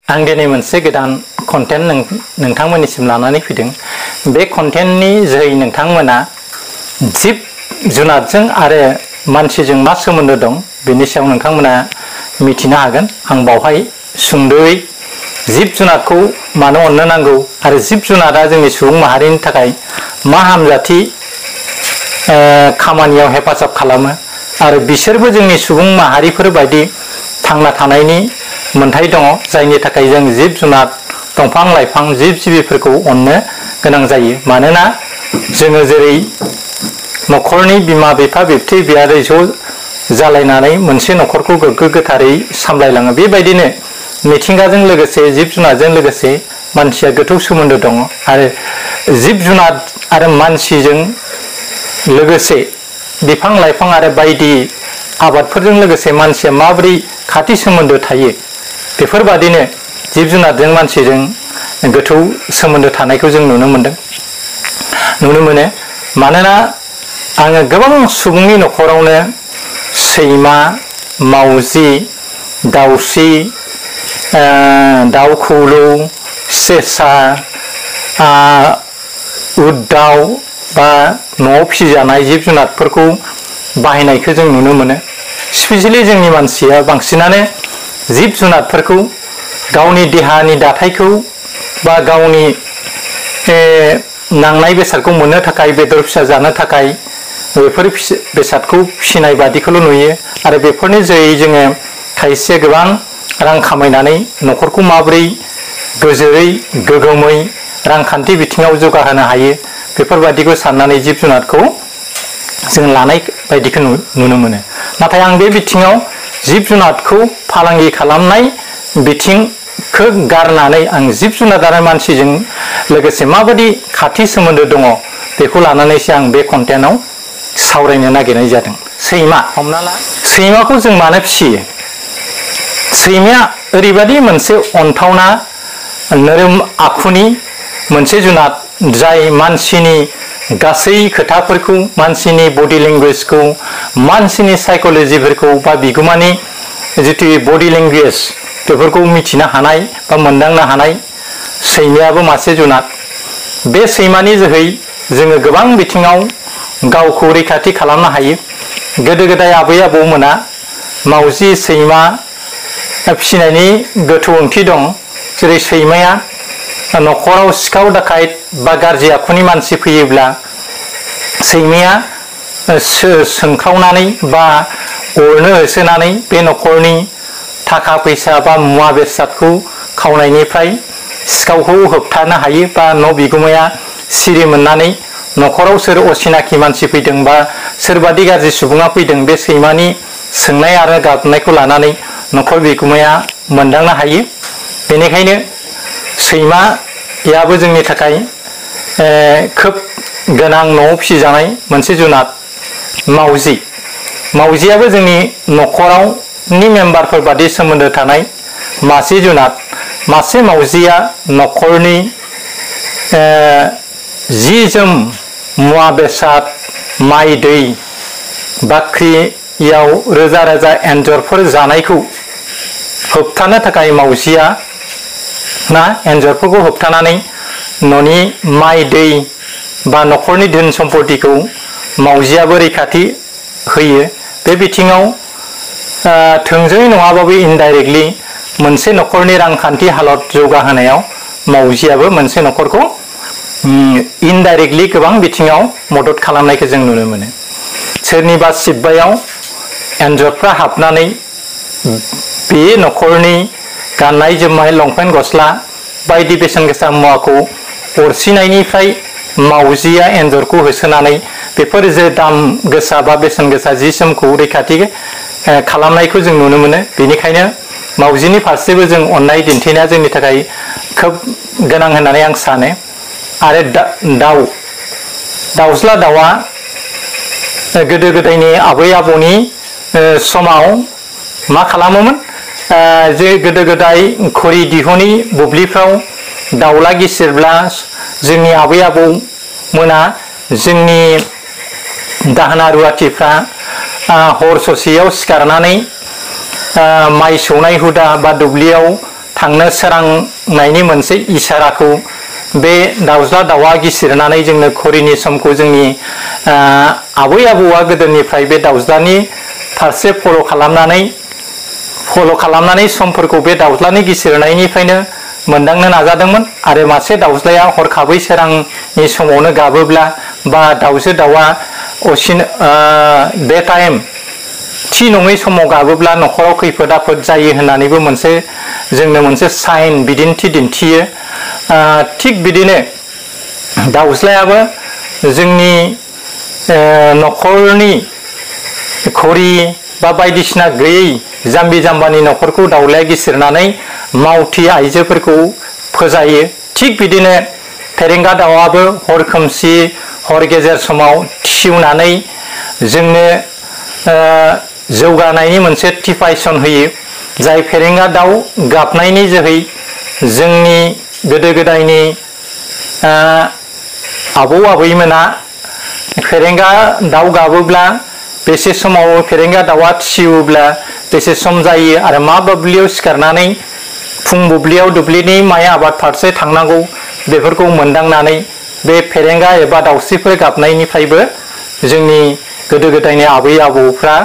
आं दिनै मोनसे गोदान कन्टेन्ट नोंथांमोननिसिम लानानै फैदों। बे कन्टेन्टनि जोहै नोंथांमोना जिब जुनारजों आरो मानसिजों मा सोमोन्दो दं बेनि सायाव नोंथांमोना मिथिनो हागोन। आं बावहाय सुंद'यै जिब जुनारखौ मानो अननो नांगौ आरो जिब जुनारा जोंनि सुबुं माहारिनि थाखाय मा हामजाथि खामानियाव हेफाजाब खालामो आरो बिसोरबो जोंनि सुबुं माहारिफोर बायदि थांना थानायनि मोन्थाय दङ, जायनि थाखाय जों जिब जुनार दंफां लाइफां जिब जिबिफोरखौ अननो गोनां जायो। मानोना जोङो जेरै न'खरनि बिमा बिफा बिबथै बियादै ज' जालायनानै मोनसे न'खरखौ गोग्गो गोथारै सामलायलाङो, बेबायदिनो मिथिंगाजों लोगोसे जिब जुनारजों लोगोसे मानसिया गोथौ सोमोन्दो दङ आरो जिब जुनार आरो मानसिजों लोगोसे बिफां लाइफां आरो बायदि आबादफोरजों लोगोसे मानसिया माबोरै खाथि सोमोन्दो थायो, बेफोरबादिनो जिब जुनारजों मानसिजों गोथौ सोमोन्दो थानायखौ जों नुनो मोनो। मानोना आङो गोबां सुबुंनि न'खरावनो सैमा, मावजि, दाउस्रि, दाउ खौलौ, सेसा, उद दाउ बा न'आव फिसिजानाय जिब जुनारफोरखौ बाहायनायखौ जों नुनो मोनो। स्पेसियेलि जोंनि मानसिया बांसिनानो जिब जुनारफोरखौ गावनि देहानि दाथायखौ बा गावनि नांनाय बेसादखौ मोननो थाखाय, बेदर फिसा जानो थाखाय बेफोर बेसादखौ फिसिनाय बादिखौल' नुयो आरो बेफोरनि जोहै जोङो खायसे गोबां रां खामायनानै न'खरखौ माबोरै गोजोरै गोगोमै रांखान्थि बिथिङाव जौगाहोनो हायो बेफोरबादिखौ साननानै जिब जुनारखौ जों लानाय बायदिखौ नुनो मोनो। नाथाय आं बे बिथिङाव जिब जुनारखौ फालांगि खालामनाय बिथिंखौ गारनानै आं जिब जुनार आरो मानसिजों लोगोसे माबायदि खाथि सोमोन्दो दङ बेखौ लानानैसो आं बे कन्टेन्टआव सावरायनो नागिरनाय जादों। सैमा, हमना ला सैमाखौ जों मानो फिसियो? सैमाया ओरैबायदि मोनसे अनथावना नोरोम आखुनि मोनसे जुनाद, जाय मानसिनि गासै खोथाफोरखौ, मानसिनि बडि लेंगुवेजखौ, मानसिनि साइक'लजिफोरखौ बा बिगुमानि जितु बडि लेंगुवेज बेफोरखौ मिथिनो हानाय बा मोनदांनो हानाय सैमायाबो मासे जुनाद। बे सैमानि जोहै जोङो गोबां बिथिङाव गावखौ रैखाथि खालामनो हायो। गोदो गोदाय आबै आबौमोना मावजि सैमा फिसिनायनि गोथौ ओंथि दं। जेरै सैमाया न'खराव सिखाव दाखायत बा गाज्रि आखुनि मानसि फैयोब्ला सैमाया सोंखावनानै बा अरनो होसोनानै बे न'खरनि थाखा फैसा बा मुवा बेसादखौ खावनायनिफ्राय सिखावखौ होबथानो हायो बा न' बिगुमाया सिरि मोननानै न'खराव सोर असिनाखि मानसि फैदों बा सोरबादि गाज्रि सुबुङा फैदों बे सैमानि सोंनाय आरो गाबनायखौ लानानै न'खर बिगुमाया मोनदांनो हायो। बेनिखायनो सैमायाबो जोंनि थाखाय खोब गोनां न'आव फिसिजानाय मोनसे जुनाद। मावजियाबो जोंनि न'खरावनि मेम्बारफोर बादि सोमोन्दो थानाय मासे जुनाद। मासे मावजिया न'खरनि जि जोम मुवा बेसाद, माइ दै, बाख्रियाव रोजा रोजा एन्जरफोर जानायखौ होबथानो थाखाय मावजिया एन्जरफोरखौ होबथानानै न'नि माइ दै बा न'खरनि धोन सम्पतिखौ मावजियाबो रैखाथि होयो। बे बिथिङाव थोंजोङै नङाबाबो इनडाइरेक्टलि मोनसे न'खरनि रांखान्थि हालत जौगाहोनायाव मावजियाबो मोनसे न'खरखौ इनडाइरेक्टलि गोबां बिथिङाव मदद खालामनायखौ जों नुनो मोनो। सोरनिबा सिब्बायाव एन्जरफ्रा हाबनानै बे न'खरनि गाननाय जोमनाय लंपेन्ट गस्ला बायदि बेसेन गोसा मुवाखौ अरसिनायनिफ्राय मावजिया एन्जरखौ होसोनानै बेफोर जे दाम गोसा बा बेसेन गोसा जि जोमखौ रैखाथि खालामनायखौ जों नुनो मोनो। बेनिखायनो मावजिनि फारसेबो जों अननाय दिन्थिनाया जोंनि थाखाय खोब गोनां होननानै आं सानो। आरो दाउज्ला दाउआ गोदो गोदायनि आबै आबौनि समाव मा खालामोमोन? जे गोदो गोदाय खरि दिहुनि बुब्लिफ्राव दाउला गिसिरब्ला जोंनि आबै आबौमोना जोंनि दाहोना रुवाथिफ्रा हर ससेयाव सिखारनानै माइ सौनाय हुदा बा दुब्लियाव थांनो सोरांनायनि मोनसे इसाराखौ बे दाउज्ला दाउआ गिसिरनानै जोंनो घरिनि समखौ जोंनि आबै आबौआ गोदोनिफ्राय बे दाउज्लानि फारसे फल' खालामनानै समफोरखौ बे दाउज्लानि गिसिरनायनिफ्रायनो मोनदांनो नाजादोंमोन आरो मासे दाउज्लाया हरखाबै सोरांनि समावनो गाबोब्ला बा दाउजो दाउआ बे टाइम थि नङै समाव गाबोब्ला न'खराव खैफोद आफोद जायो होननानैबो जोंनो मोनसे साइन बिदिन्थि दिन्थियो। थिग बिदिनो दाउज्लायाबो जोंनि न'खरनि घरि बा बायदिसिना गैयै जाम्बि जाम्बानि न'खरखौ दाउलाया गिसिरनानै मावथि आइजोफोरखौ फोजायो। थिग बिदिनो फेरेंगा दाउआबो हर खोमसि हर गेजेर समाव थिउनानै जोंनो जौगानायनि मोनसे टिपाइसन होयो। जाय फेरेंगा दाउ गाबनायनि जोहै जोंनि गोदो गोदायनि आबौ आबैमोना फेरेंगा दाउ गाबोब्ला बेसे समाव फेरेंगा दाउआ थिउब्ला बेसे सम जायो आरो मा बुब्लियाव सिखारनानै फुं बुब्लियाव दुब्लिनि माइ आबाद फारसे थांनांगौ बेफोरखौ मोनदांनानै बे फेरेंगा एबा दाउस्रिफोर गाबनायनिफ्रायबो जोंनि गोदो गोदायनि आबै आबौफ्रा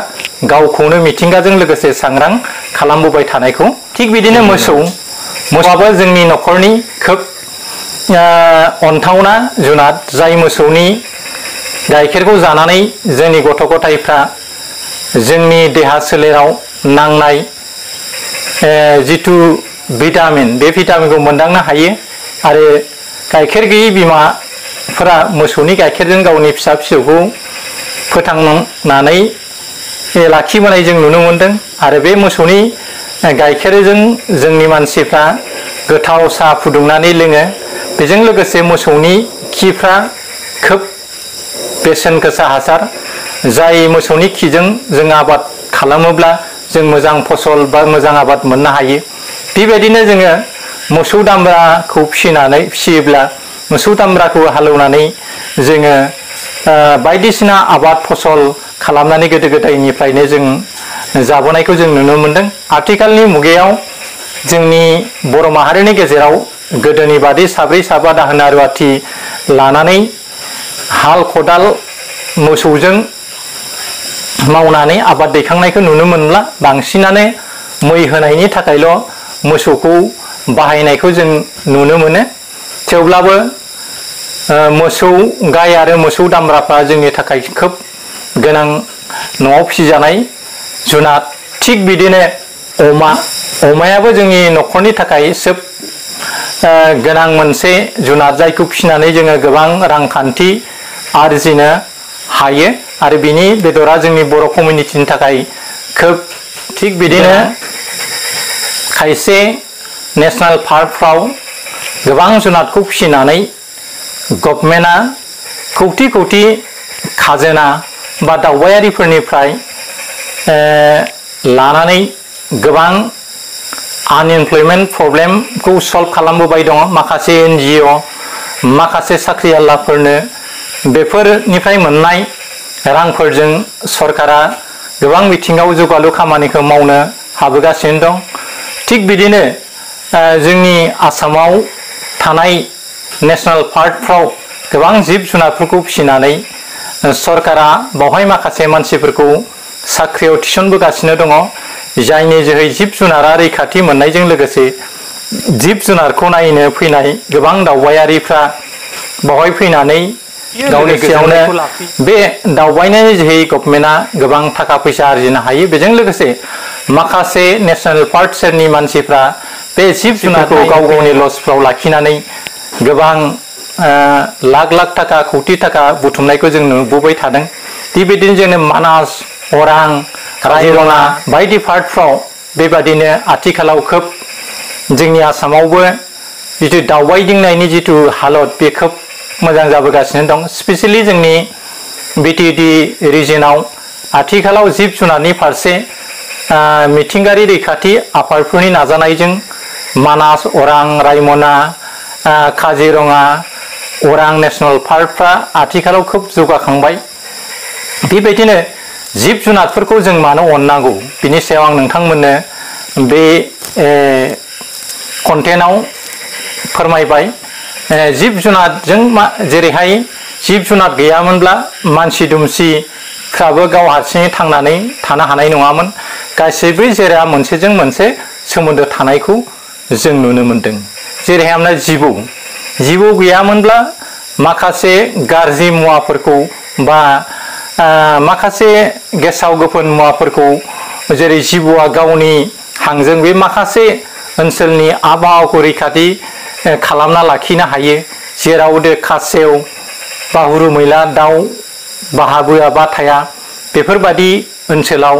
गावखौनो मिथिंगाजों लोगोसे सांग्रां खालामबोबाय थानायखौ थिग बिदिनो मोसौआबो जोंनि न'खरनि खोब अनथावना जुनाद जाय मोसौनि गाइखेरखौ जानानै जोंनि गथ' गथायफ्रा जोंनि देहा सोलेराव नांनाय जिथु भिटामिन बे भिटामिनखौ मोनदांनो हायो आरो गाइखेर गैयै बिमाफोरा मोसौनि गाइखेरजों गावनि फिसा फिसौखौ फोथांनानै लाखिबोनाय जों नुनो मोनदों आरो बे मोसौनि गाइखेरजों जोंनि मानसिफ्रा गोथाव साहा फुदुंनानै लोङो। बेजों लोगोसे मोसौनि खिफ्रा खोब बेसेन गोसा हासार जाय मोसौनि खिजों जों आबाद खालामोब्ला जों मोजां फसल बा मोजां आबाद मोननो हायो। बेबायदिनो जोङो मोसौ दामब्राखौ फिसियोब्ला मोसौ दामब्राखौ हालेवनानै जोङो बायदिसिना आबाद फसल खालामनानै गोदो गोदायनिफ्रायनो जों जाबोनायखौ जों नुनो मोनदों। आथिखालनि मुगायाव जोंनि बर' माहारिनि गेजेराव गोदोनि बादि साब्रै साबा दाहोना रुवाथि लानानै हाल खदाल मोसौजों मावनानै आबाद दैखांनायखौ नुनो मोनला। बांसिनानो मै होनायनि थाखायल' मोसौखौ बाहायनायखौ जों नुनो मोनो। थेवब्लाबो मोसौ गाय आरो मोसौ दामब्राफ्रा जोंनि थाखाय खोब गोनां न'आव फिसिजानाय जुनाद। थिग बिदिनो अमायाबो जोंनि न'खरनि थाखाय सोब गोनां मोनसे जुनाद जायखौ फिसिनानै जोङो गोबां रांखान्थि आरजिनो हायो आरो बिनि बेदरा जोंनि बर' कमिउनिटिनि थाखाय खोब थिग बिदिनो खायसे नेशनेल पार्कफ्राव गोबां जुनादखौ फिसिनानै गभर्नमेन्टआ खौथि खौथि खाजोना बा दावबायारिफोरनिफ्राय लानानै गोबां आनएमप्लयमेन्ट प्रब्लेमखौ सल्भ खालामबोबाय दङ। माखासे NGO माखासे साख्रिआवलाफोरनो बेफोरनिफ्राय मोननाय रांफोरजों सरकारा गोबां बिथिङाव जौगालु खामानिखौ मावनो हाबोगासिनो दं। थिग बिदिनो जोंनि आसामाव थानाय नेशनेल पार्कफ्राव गोबां जिब जुनारफोरखौ फिसिनानै सरकारा बावहाय माखासे मानसिफोरखौ साख्रियाव थिसनबोगासिनो दङ। जायनि जोहै जिब जुनारा रैखाथि मोननायजों लोगोसे जिब जुनारखौ नायनो फैनाय गोबां दावबायारिफ्रा बावहाय फैनानै गावनि गोसोआवनो बे दावबायनायनि जोहै गभर्नमेन्टआ गोबां थाखा फैसा आरजिनो हायो। बेजों लोगोसे माखासे नेशनेल पार्क सेरनि मानसिफ्रा बे जिब जुनारखौ गाव गावनि लजफ्राव लाखिनानै गोबां लाख लाख थाखा कौटि थाखा बुथुमनायखौ जों नुबोबाय थादों। बेबायदिनो जोंनो मानास अरां काजिरङा बायदि पार्कफ्राव बेबादिनो आथिखालाव खोब जोंनि आसामावबो जिथु दावबायदिंनायनि जिथु हालत बे खोब मोजां जाबोगासिनो दं। स्पेसियेलि जोंनि BTD रिजनाव आथिखालाव जिब जुनारनि फारसे मिथिंगायारि रैखाथि आफादफोरनि नाजानायजों मानास अरां रायमना काजिरङा अरां नेशनेल पार्कफ्रा आथिखालाव खोब जौगाखांबाय। बेबायदिनो जिब जुनारफोरखौ जों मानो अननांगौ बिनि सायाव आं नोंथांमोननो बे कन्टेन्टआव फोरमायबाय जिब जुनारजों जेरैहाय जिब जुनार गैयामोनब्ला मानसि दुमसिफ्राबो गाव हारसिङै थांनानै थानो हानाय नङामोन गासैबो जेरा मोनसेजों मोनसे सोमोन्दो थानायखौ जों नुनो मोनदों जेरैहाय हमना जिबौ गैयामोनब्ला माखासे गाज्रि मुवाफोरखौ बा माखासे गेसाव गोफोन मुवाफोरखौ जेरै जिबौआ गावनि हांजों बे माखासे ओनसोलनि आबहावाखौ रैखाथि खालामना लाखिनो हायो जेराव खासेव बा हुरुमैला दाउ बाहाबोआ बा थाया बेफोरबादि ओनसोलाव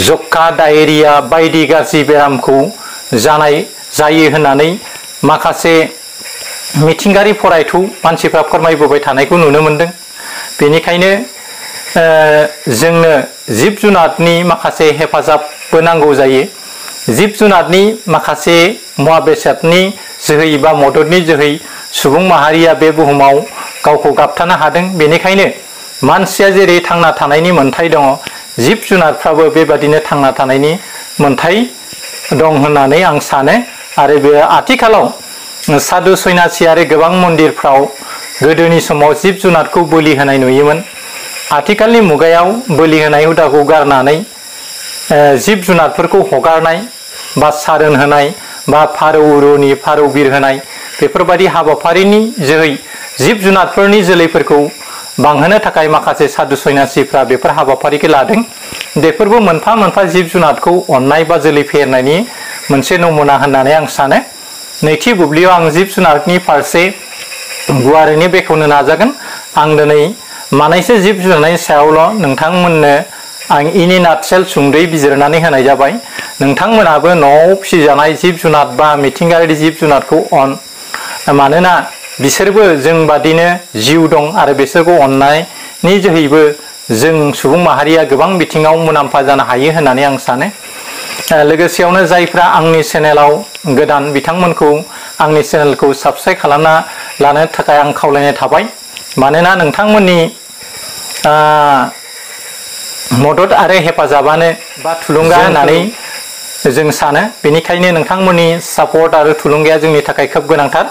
जक्का डायेरिया बायदि गाज्रि बेरामखौ जायो होननानै माखासे मिथिंगायारि फरायथौ मानसिफ्रा फोरमायबोबाय थानायखौ नुनो मोनदों बेनिखायनो जोंनो जिब जुनारनि माखासे हेफाजाबबो नांगौ जायो जिब जुनारनि माखासे मुवा बेसादनि जोहै बा मददनि जोहै सुबुं माहारिया बे बुहुमाव गावखौ गाबथानो हादों बेनिखायनो मानसिया जेरै थांना थानायनि मोन्थाय दङ जिब जुनारफ्राबो बेबादिनो थांना थानायनि मोन्थाय दं होननानै आं सानो आरो बे आथिखालाव साधु सन्यासि आरो गोबां मन्दिरफ्राव गोदोनि समाव जिब जुनारखौ बोलि होनाय नुयोमोन आथिखालनि मुगायाव बोलि होनाय हुदाखौ गारनानै जिब जुनारफोरखौ हगारनाय बा सारोन होनाय बा फारौ उरुनि फारौ बिरहोनाय बेफोरबायदि हाबाफारिनि जोहै जिब जुनारफोरनि जोलैफोरखौ बांहोनो थाखाय माखासे साधु सन्यासिफ्रा बेफोर हाबाफारिखौ लादों बेफोरबो मोनफा मोनफा जिब जुनारखौ अननाय बा जोलै फेहेरनायनि मोनसे नमुना होननानै आं सानो नैथि बुब्लियाव आं जिब जुनारनि फारसे गुवारैनो बेखेवनो नाजागोन आं दिनै मानैसो जिब जुनारनि सायावल' नोंथांमोननो आं इनि नाटसेल सुंदयै बिजिरनानै होनाय जाबाय नोंथांमोनाबो न'आव फिसिजानाय जिब जुनार बा मिथिंगायारि जिब जुनारखौ अन मानोना बिसोरबो जों बादिनो जिउ दं आरो बिसोरखौ अननायनि जोहैबो जों सुबुं माहारिया गोबां बिथिङाव मुलाम्फा जानो हायो होननानै आं सानो लोगोसेयावनो जायफ्रा आंनि चेनेलाव गोदान बिथांमोनखौ आंनि चेनेलखौ साबस्क्राइब खालामना लानो थाखाय आं खावलायनाय थाबाय मानोना नोंथांमोननि मदद आरो हेफाजाबानो बा थुलुंगा होननानै जों सानो बेनिखायनो नोंथांमोननि सापर्ट आरो थुलुंगाया जोंनि थाखाय खोब गोनांथार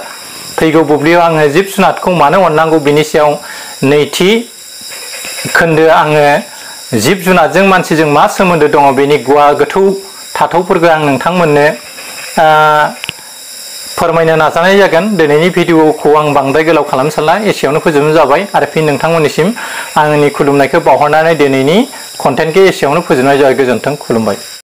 फैगौ बुब्लियाव आङो जिब जुनारखौ मानो अननांगौ बिनि सायाव नैथि खोन्दो आङो जिब जुनारजों मानसिजों मा सोमोन्दो दङ बेनि गोथौ थाथौफोरखौ आं नोंथांमोननो फोरमायनो नाजानाय जागोन दिनैनि भिडिअखौ आं बांद्राय गोलाव खालामनो सानला एसेयावनो फोजोबनो जाबाय आरो फिन नोंथांमोननिसिम आंनि खुलुमनायखौ बावहरनानै दिनैनि कन्टेन्टखौ एसेयावनो फोजोबनाय जाबाय गोजोन्थों खुलुमबाय।